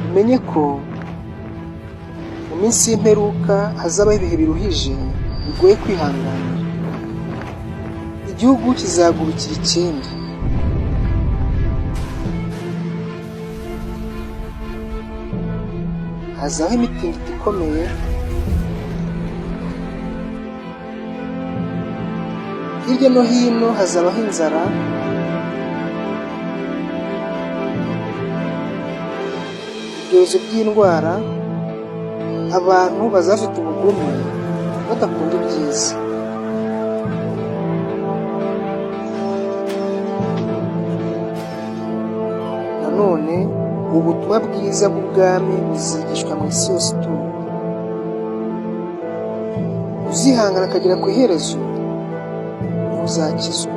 Umenye ko mu minsi y'imperuka hazabaho ibihe biruhije bigoye kwihanganira. Igihugu kizagurukira ikindi, hazabaho imitingito ikomeye, hirya no hino hazabaho inzara, ibyorezo by'indwara, abantu bazafite ubugome badakunda ibyiza. Nanone ubutumwa bwiza bw'ubwami buzigishwa mu isi yose ituwe. Uzihangana akagera ku iherezo ntuzakizwa.